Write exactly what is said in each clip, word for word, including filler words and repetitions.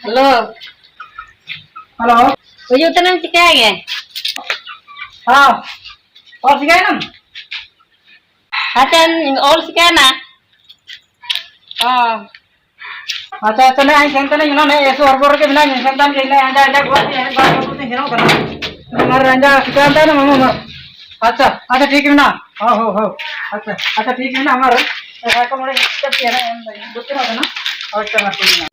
Hello. Hello. Uyu, tanang chika ya? Hello. Ol chika na? Atan, ol chika na? Oh. Acha, acha, ne, ain senta ne, you know, ne, eso arbor ke bina, ain senta ne, ne, anja, anja, gua, ne, gua, gua, ne, hero, kana. Mar, anja, senta ne, mama, mar. Acha, acha, thik hai na. Ho, ho, ho. Acha, acha, thik hai na, mar. Eh, ko mare, sab kya na, dukh na, na. Acha, mar, thik hai na.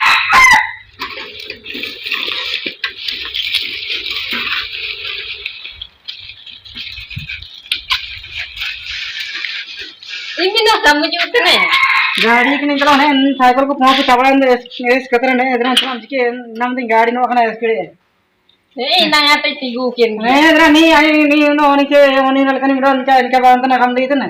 Imi na kamu jute ne. Gari kini kalau ne, cycle ko pahunchi tabla ne, es, es katra ne, edra salam jike, nam din gari no kana es kire. Eh, na ate tigu kin. Eh, edra ni, ai, ni, no, ni ke, ni nal kani, ni ke, ni ke banta na kam de itna.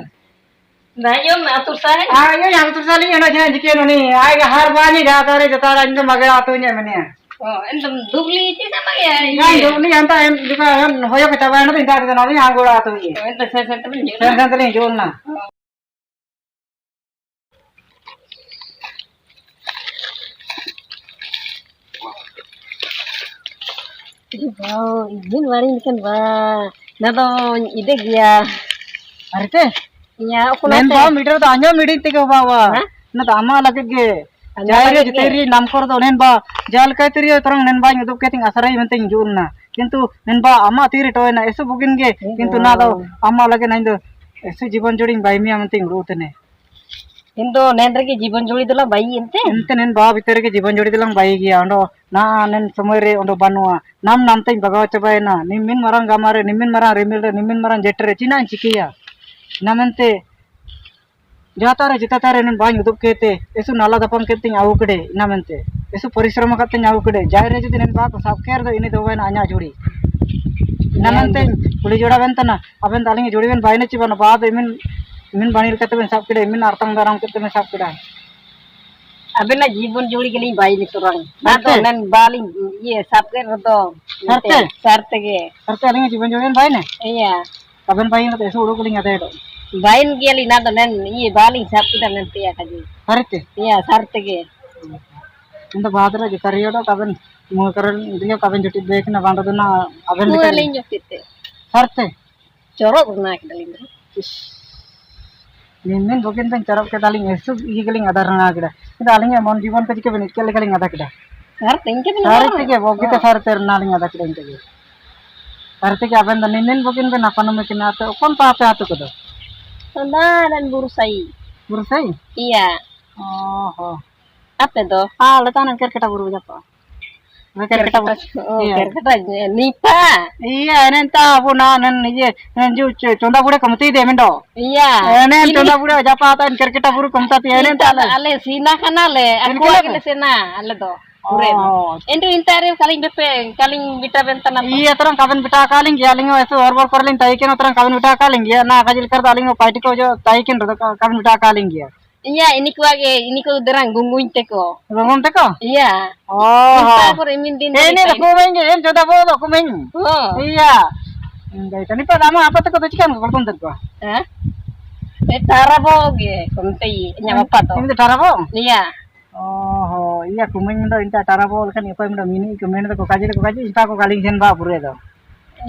Na, yo, atur sa hai. Ah, yo, atur sa li, na, jike, jike, no, ni, ai, har bani jata re, jata re, inde mage atu ne mene. Oh, inde dugli, chisa mage, ai. Na, dugli, anta, em, jika, em, hoyo kita bana, inta, inta, na, ni, angura atu ne. Oh, inde sen, sen, sen, sen, sen, sen, na. Wow, izin warin kan ba. Na to ide gya. Arete? Iya, aku nen ba meter to anya meeting teke ba ba. Hah? Na to ama lage ge. Anya jai re lage ge. Jiteri namkor to nen ba. Jal kai teri terang nen ba nyudup keting asarai menting jun na. Kintu nen ba ama tiri to na esu bugin ge. Kintu na to ama lage na indo esu jibon jodi bai mi menting ru tene. Endo, nen rege jibon jodi dola bai ente? Ente nen ba bhitere ge jibon jodi dola bai gya, ondo, na nen somoy re ondo banua. Nam nam teng bagawa chabaena, nimmin marang gamare, nimmin marang rimil re, nimmin marang jetre, china chikiya. Inamente, jata re, jita tare nen ba nyudup kete, esu nala dapang kete aukede, inamente. Esu parishrama kete aukede, jai re judi nen ba ko sab ker do ini dobaena anya jodi. Inamente, kuli joda bentana, Aben da aling jodi ben baine chi bana ba do imin, imin banil kete ben sab kede, imin artang daram kete ben sab kede. Aben na jibon jodi geli baine turang. Na to nen baling, iye, sab kede to. Sarte? Sarte ge. Sarte aling jibon jodi ben baine? Iya. Aben baine to esu udu geli ade do. Bain geli na to nen, iye, baling sab kede nen tiya kaji. Sarte? Iya, sarte ge. ᱤᱧ ᱫᱚ ᱵᱟᱫ ᱨᱮ ᱡᱚᱠᱟᱨᱤᱭᱟᱹ ᱫᱚ ᱠᱟᱵᱮᱱ, ᱢᱩ ᱠᱟᱨᱚᱱ ᱤᱧ ᱫᱚ ᱠᱟᱵᱮᱱ ᱡᱩᱴᱤ ᱵᱮᱠ ᱱᱟ ᱵᱟᱝ ᱫᱚ ᱱᱟ ᱟᱵᱮᱱ ᱢᱩ ᱞᱮᱠᱟ ᱟᱹᱞᱤᱧ ᱡᱩᱴᱤ ᱛᱮ᱾ ᱥᱟᱨ ᱛᱮ? ᱪᱚᱨᱚᱠ ᱨᱮᱱᱟ ᱠᱮᱫᱟᱞᱤᱧ ᱫᱚ᱾ ᱤᱥ᱾ ᱢᱮᱱ ᱢᱮᱱ ᱵᱚᱜᱤᱱ ᱵᱮᱱ ᱪᱚᱨᱚᱠ ᱠᱮᱫᱟᱞᱤᱧ, ᱮᱥᱩ ᱤᱭᱟᱹ ᱜᱮᱞᱤᱧ ᱟᱫᱟ ᱨᱮᱱᱟ ᱠᱮᱫᱟ᱾ ᱤᱧ ᱫᱚ ᱟᱹᱞᱤᱧᱟᱜ ᱢᱚᱱ ᱡᱤᱵᱚᱱ ᱠᱚ ᱪᱤᱠᱟᱹ ᱵᱮᱱ ᱤᱠᱟᱹ ᱞᱮᱠᱟᱞᱤᱧ ᱟᱫᱟ ᱠᱮᱫᱟ᱾ ᱥᱟᱨ ᱛᱮ ᱤᱱᱠᱟᱹ ᱵᱮᱱ ᱥᱟᱨ ᱨᱚᱲᱟ? ᱛᱮᱜᱮ, ᱵᱚᱜᱤ ᱛᱮ ᱦᱚᱸ᱾ ᱥᱟᱨ ᱛᱮ ᱨᱮᱱᱟ ᱞᱤᱧ ᱟᱫᱟ ᱠᱮᱫᱟ ᱤᱱᱠᱟᱹ ᱜᱮ᱾ ᱥᱟᱨ ᱛᱮᱜᱮ ᱟᱵᱮᱱ ᱫᱚ ᱱᱤᱱ ᱱᱤᱱ ᱵᱚᱜᱤᱱ ᱵᱮᱱ ᱟᱯᱟᱱ ᱢᱮ ᱠᱤᱱᱟ, ᱟᱯᱮ ᱚᱠᱚᱱ ᱯᱟ ᱟᱯᱮ ᱟᱹᱛᱩ ᱠᱚᱫᱚ? ᱚᱱᱟ ᱨᱮᱱ ᱵᱩᱨᱩ ᱥᱟᱭ᱾ ᱵᱩᱨᱩ ᱥᱟᱭ? ᱤᱭᱟ᱾ ᱚ ᱦᱚᱸ᱾ ᱟᱯᱮ ᱫᱚ? ᱟᱞᱮ ᱫᱚ ᱦᱟᱱᱮ ᱠᱮᱨᱠᱮᱴᱟ ᱵᱩᱨᱩ ᱡᱟᱯᱟᱜ᱾ ᱦᱟᱱᱮ ᱠᱮᱨᱠᱮᱴᱟ ᱵᱩᱨᱩ᱾ ᱠᱮᱨᱠᱮᱴᱟ, ᱚ, ᱤᱭᱟᱹ᱾ ᱠᱮᱨᱠᱮᱴᱟ, ᱱᱤᱯᱟ᱾ ᱤᱭᱟᱹ, ᱮᱱᱮ ᱮᱱᱛᱟ ᱟᱵᱚ ᱱᱟ, ᱱᱮ, ᱤᱭᱟᱹ, ᱱᱮ, ᱡᱩ, ᱪᱚ-, ᱪᱚᱸᱫᱟ ᱵᱩᱲᱮ ᱠᱚ ᱢᱮᱛᱟᱭ ᱫᱮ ᱢᱮᱱᱫᱚ᱾ ᱤᱭᱟᱹ᱾ ᱮᱱᱮ ᱤᱱᱟᱹ ᱪᱚᱸᱫᱟ ᱵᱩᱲᱮ ᱡᱟᱯᱟᱜ ᱛᱟ, ᱮᱱ ᱠᱮᱨᱠᱮᱴᱟ ᱵᱩᱨᱩ ᱠᱚ ᱢᱮᱛᱟ ᱛᱮ, ᱮᱱᱮ ᱮᱱᱛᱟ ᱟᱞᱮ᱾ ᱟᱞᱮ ᱥᱤᱱᱟ ᱠᱟᱱᱟᱞᱮ, ᱮᱱ ᱟᱠᱚᱣᱟᱜ ᱠᱟᱱᱟ ᱜᱮᱞᱮ ᱯᱮ? ᱥᱮᱱᱟ, ᱟᱞᱮ ᱫᱚ᱾ ᱚ᱾ ᱯᱩᱨᱟᱹ᱾ ᱮᱱ ᱨᱮ ᱮᱱᱛᱟ ᱨᱮ ᱠᱟᱞᱤᱧ ᱵᱮᱯᱮ, ᱠᱟᱞᱤᱧ ᱵᱮᱴᱟ ᱵᱮᱱ ᱛᱟᱱᱟ ᱯᱮ᱾ ᱤᱭᱟᱹ, ᱛᱚᱨᱟᱝ ᱠᱟᱵᱮᱱ ᱵᱮᱴᱟ ᱠᱟᱞᱤᱧ ᱜᱮᱭᱟ, ᱟᱹᱞᱤᱧ ᱦᱚᱸ ᱮᱥᱮ ᱦᱚᱨᱵᱚᱨ ᱠᱚᱨᱮ ᱞᱤᱧ ᱛᱟᱦᱮᱸ ᱠᱟᱱᱟ, ᱛᱚᱨᱟᱝ ᱠᱟᱵᱮᱱ ᱵᱮᱴᱟ ᱠᱟᱞᱤᱧ ᱜᱮᱭᱟ, ᱱᱟ ᱠᱟᱡᱤᱞ ᱠᱟᱨ ᱫᱚ ᱟᱹᱞᱤᱧ ᱦᱚᱸ ᱯᱟᱭᱴᱤ ᱠᱚ ᱚᱡᱚᱜ ᱛᱟᱦᱮᱸ ᱠᱟᱱ ᱨᱮᱫᱚ ᱠᱟ-, ᱠᱟᱵᱮᱱ ᱵᱮᱴᱟ ᱠᱟᱞᱤᱧ ᱜᱮᱭᱟ᱾ ᱤᱭᱟᱹ, ᱤᱱᱤ ᱠᱚᱣᱟᱜ ᱜᱮ, ᱤᱱᱤ ᱠᱚ ᱫᱮᱨᱟᱝ ᱜᱩᱝᱜᱩᱧ ᱛᱮᱠᱚ᱾ ᱜᱩᱝᱜᱩᱧ ᱛᱮᱠᱚ? ᱤᱭᱟᱹ᱾ ᱚ, ᱤᱱᱠᱟ ᱦᱚᱸ᱾ ᱠᱚᱨᱮ ᱢᱤᱫ ᱫᱤᱱ ᱮ, ᱫᱚ ᱤᱱᱤ ᱫᱚ ᱤᱱᱠᱟᱭ ᱠᱩᱢᱟᱹᱭ ᱜᱮ, ᱮᱢ ᱪᱚᱫᱟ ᱵᱚ ᱫᱚ ᱠᱩᱢᱟᱹᱭ᱾ ᱦᱚᱸ᱾ ᱤᱭᱟᱹ᱾ ᱤᱱᱠᱟ ᱤᱱᱠᱟ᱾ ᱱᱤᱯᱟ ᱫᱚ ᱟᱢᱟᱜ ᱟᱯᱟ ᱛᱟᱠᱚ ᱫᱚ ᱪᱤᱠᱟᱹᱱ ᱠᱚ ᱠᱚᱲᱠᱚᱱ ᱛᱟᱠᱚᱣᱟ? ᱦᱮᱸ? ᱮ, ᱴᱟᱨᱟᱵᱚ ᱜᱮ ᱠᱚ ᱢᱮᱛᱟᱭ, ᱤᱧᱟᱜ ᱟᱯᱟ ᱫᱚ᱾ ᱩᱱᱤ ᱫᱚ ᱴᱟᱨᱟᱵᱚ? ᱤᱭᱟᱹ᱾ ᱚ, ᱦᱚᱸ᱾ ᱤᱭᱟᱹ, ᱠᱩᱢᱟᱹᱭ ᱫᱚ ᱤᱱᱠᱟ ᱴᱟᱨᱟᱵᱚ ᱞᱮᱠᱷᱟᱱ ᱚᱠᱚᱭ ᱢᱮᱱᱫᱟ ᱢᱤᱱᱤ ᱠᱚ ᱢᱮᱱ ᱫᱚᱠᱚ ᱠᱟᱡᱮ ᱫᱚᱠᱚ ᱠᱟᱡᱮ, ᱤᱱᱠᱟ ᱠᱚ ᱠᱟᱞᱤᱝ ᱥᱮᱱ ᱵᱟ ᱯᱩᱨᱟᱹ ᱫᱚ᱾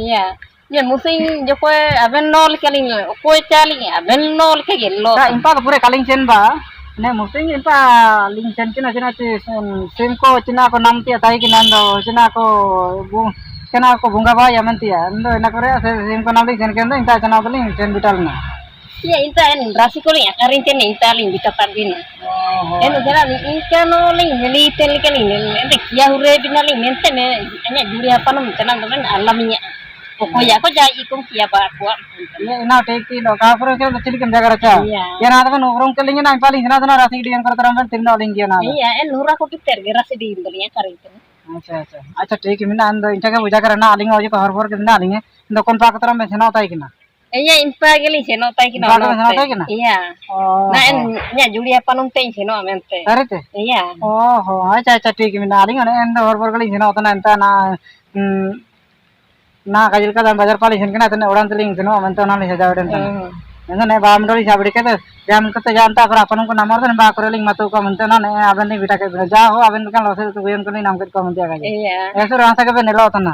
ᱤᱭᱟᱹ, ᱤᱭᱟᱹ, ᱢᱩᱥᱤᱝ ᱡᱚᱠᱷᱚᱡ ᱟᱵᱮᱱ ᱱᱚ ᱞᱮᱠᱟᱞᱤᱧ, ᱚᱠᱚᱭ ᱪᱟᱞᱤᱧ, ᱟᱵᱮᱱ ᱱᱚ ᱞᱮᱠᱟ ᱜᱮ ᱞᱚ ᱠᱟ ᱛᱟᱢ᱾ ᱤᱱᱯᱟ ᱫᱚ ᱯᱩᱨᱟᱹ ᱠᱟᱞᱤᱧ ᱥᱮᱱ ᱵᱟ, ᱱᱮ ᱢᱩᱥᱤᱝ ᱤᱱᱯᱟ ᱞᱤᱧ ᱥᱮᱱ ᱠᱤᱱᱟ, ᱪᱮᱱᱟ ᱪᱮ ᱥᱤᱢ ᱠᱚ, ᱪᱮᱱᱟ ᱠᱚ ᱱᱟᱢ ᱛᱮᱭᱟ ᱛᱟᱦᱮᱸ ᱠᱤᱱᱟ, ᱫᱚ ᱪᱮᱱᱟ ᱠᱚ ᱵᱩ-, ᱪᱮᱱᱟ ᱠᱚ ᱵᱚᱸᱜᱟ ᱵᱟᱭᱟ ᱢᱮᱱ ᱛᱮᱭᱟ, ᱤᱧ ᱫᱚ ᱤᱱᱟ ᱠᱚᱨᱮ ᱥᱤᱢ ᱠᱚ ᱱᱟᱢ ᱞᱤᱧ ᱥᱮᱱ ᱠᱤᱱ ᱫᱚ, ᱤᱱᱛᱟ ᱪᱮᱱᱟ ᱫᱚᱞᱤᱧ ᱥᱮᱱ ᱵᱤᱴᱟᱞ ᱱᱟ᱾ ᱤᱭᱟᱹ, ᱤᱱᱛᱟ ᱮᱱ ᱨᱟᱥᱤ ᱠᱚᱞᱤᱧ ᱟᱠᱟᱨᱤᱧ ᱛᱮᱱ, ᱤᱱᱛᱟ ᱞᱤᱧ ᱵᱤᱴᱟ ᱛᱟᱵᱤᱱᱟ᱾ ᱚ, ᱦᱳᱭ᱾ ᱮᱱ ᱡᱟᱱᱟ ᱞᱤᱧ ᱤᱱᱠᱟ ᱱᱚ ᱞᱤᱧ ᱧᱮᱞᱤ ᱛᱮᱱ ᱞᱮᱠᱟ ᱞᱤᱧ ᱧᱮᱞ, ᱮᱱᱛᱮ ᱠᱤᱭᱟ ᱦᱩᱨᱮ ᱵᱤᱱᱟ ᱞᱤᱧ ᱢᱮᱱᱛᱮ ᱢᱮ, ᱤᱧᱟᱹᱜ ᱡᱩᱲᱤ ᱦᱟᱯᱟᱱᱚᱢ ᱪᱟᱞᱟᱜ ᱫᱚ ᱵᱮᱱ ᱟᱞᱟᱢ ᱤᱧᱟᱹᱜ᱾ ᱚᱠᱚᱭᱟᱜ ᱠᱚ ᱡᱟ ᱤᱠᱚᱢ ᱠᱤᱭᱟ ᱵᱟ ᱠᱚᱣᱟ᱾ ᱤᱭᱟᱹ, ᱤᱱᱟ ᱴᱷᱤᱠ ᱴᱷᱤᱠ ᱫᱚ, ᱚᱠᱟ ᱯᱚᱨᱮ ᱠᱷᱮᱞ ᱫᱚ ᱪᱮᱫ ᱞᱮᱠᱟᱢ ᱡᱟᱭᱜᱟ ᱨᱮ ᱪᱟ? ᱤᱭᱟᱹ᱾ ᱤᱭᱟᱹ, ᱱᱟ ᱫᱚ ᱵᱮᱱ ᱩᱯᱨᱩᱢ ᱠᱮᱫ ᱞᱤᱧᱟ ᱱᱟ, ᱤᱱᱯᱟ ᱞᱤᱧ ᱥᱮᱱᱟ ᱫᱚ ᱱᱟ, ᱨᱟᱥᱤ ᱜᱤᱰᱤ ᱮᱢ ᱠᱚᱨᱮ ᱛᱚᱨᱟ ᱵᱮᱱ ᱛᱤᱨᱱᱟ ᱞᱤᱧ ᱜᱮᱭᱟ ᱱᱟ ᱫᱚ᱾ ᱤᱭᱟᱹ, ᱮᱱ ᱱᱩᱨᱟ ᱠᱚ ᱠᱤᱛᱮᱨ ᱜᱮ ᱨᱟᱥᱤ ᱰᱤ ᱮᱢ ᱫᱚ ᱞᱤᱧᱟ ᱠᱟᱨᱤᱧ ᱠᱟᱱᱟ᱾ ᱟᱪᱪᱷᱟ, ᱟᱪᱪᱷᱟ᱾ ᱟᱪᱪᱷᱟ, ᱴᱷᱤᱠ ᱢᱮᱱᱟᱜᱼᱟ, ᱮᱱ ᱫᱚ ᱤᱱᱠᱟ ᱜᱮ ᱵᱩᱡᱷᱟ ᱠᱟᱱᱟ ᱱᱟ, ᱟᱹᱞᱤᱧ ᱦᱚᱸ ᱚᱡᱚᱜ ᱦᱚᱨ ᱵᱚᱨ ᱜᱮ ᱢᱮᱱᱟᱜ ᱞᱤᱧᱟ᱾ ᱮᱱ ᱫᱚ ᱠᱚᱱ ᱯᱟᱠ ᱛᱚᱨᱟ ᱵᱮᱱ ᱥᱮᱱᱚᱜ ᱛᱟᱭ ᱠᱟᱱᱟ? ᱤᱭᱟᱹ, ᱤᱱᱯᱟ ᱜᱮᱞᱤᱧ ᱥᱮᱱᱚᱜ ᱛᱟᱭ ᱠᱟᱱᱟ ᱚᱱᱟ ᱛᱮ᱾ ᱤᱱᱯᱟ ᱜᱮᱵᱮᱱ ᱥᱮᱱᱚᱜ ᱛᱟᱭ ᱠᱟᱱᱟ? ᱤᱭᱟᱹ᱾ ᱚ ᱱᱟ ᱮᱱ ᱦᱚᱸ᱾ ᱤᱧᱟᱹᱜ ᱡᱩᱲᱤ ᱦᱟᱯᱟᱱᱚᱢ ᱛᱮᱧ ᱥᱮᱱᱚᱜᱼᱟ ᱢᱮᱱᱛᱮ᱾ ᱥᱟᱹᱨᱤ ᱛᱮ? ᱤᱭᱟᱹ᱾ ᱚ ᱦᱚᱸ, ᱟᱪᱪᱷᱟ, ᱟᱪᱪᱷᱟ, ᱴᱷᱤᱠ ᱢᱮᱱᱟᱜᱼᱟ᱾ ᱟᱹᱞᱤᱧ ᱚᱱᱮ ᱮᱱ ᱫᱚ ᱦᱚᱨ ᱵᱚᱨ ᱜᱮᱞᱤᱧ ᱥᱮᱱᱚᱜ ᱠᱟᱱᱟ, ᱮᱱᱛᱮ ᱱᱟ, ᱩᱸ, ᱱᱟ ᱠᱟᱡᱤᱞᱠᱟ ᱫᱟᱢ ᱵᱟᱡᱟᱨ ᱯᱟᱞᱤᱧ ᱥᱮᱱ ᱠᱟᱱᱟ, ᱛᱤᱱᱟᱹᱜ ᱚᱲᱟᱜ ᱛᱮᱞᱤᱧ ᱥᱮᱱᱚᱜᱼᱟ ᱢᱮᱱᱛᱮ ᱚᱱᱟ ᱞᱤᱧ ᱥᱟᱡᱟᱣ ᱮᱫ ᱛᱟᱦᱮᱱᱟ᱾ ᱦᱩᱸ᱾ Endo ne ba amdori sabri kete, jam kete janta, agar apan ko namar den ba kore ling matu ko mente na ne, aben ni bita ke bita. Ja ho, aben kan lose tu guyon ko ni nam ket ko mente aga. Iya. Eso rasa ke ben nelo tana.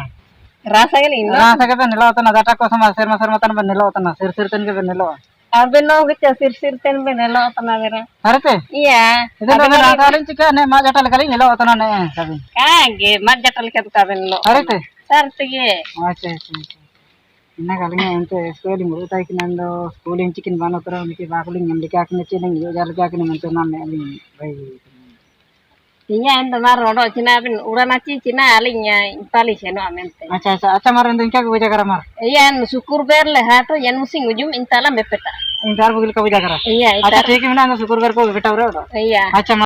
Rasa ke ni, no? Rasa ke ben nelo tana, jata ko sama ser masar matan ben nelo tana, sir sir ten ke ben nelo. Aben no gitu, sir sir ten ben nelo tana bera. Arete? Iya. Itu na rasa ling chika ne, ma jata leka ling nelo tana ne, sabi. Kage, ma jata leka tu ka ben nelo. Arete? Arete ge. Acha, acha, acha. Inna kalinya ente school mulut ai kina endo school inchi kin bano tero miki bakuling nyam dika kina chiling yo jar dika kina mente nam ne aling bai. Iya endo mar rodo china bin ura nachi china aling ya impali cheno amente. Acha acha acha mar endo inka ko buja kara mar. Iya endo sukur ber le hato yan musing ujum intala mepeta. Intar bugil ko buja kara. Iya acha intar. Cheki mina endo sukur ber ko bepeta ura. Iya. Acha mar.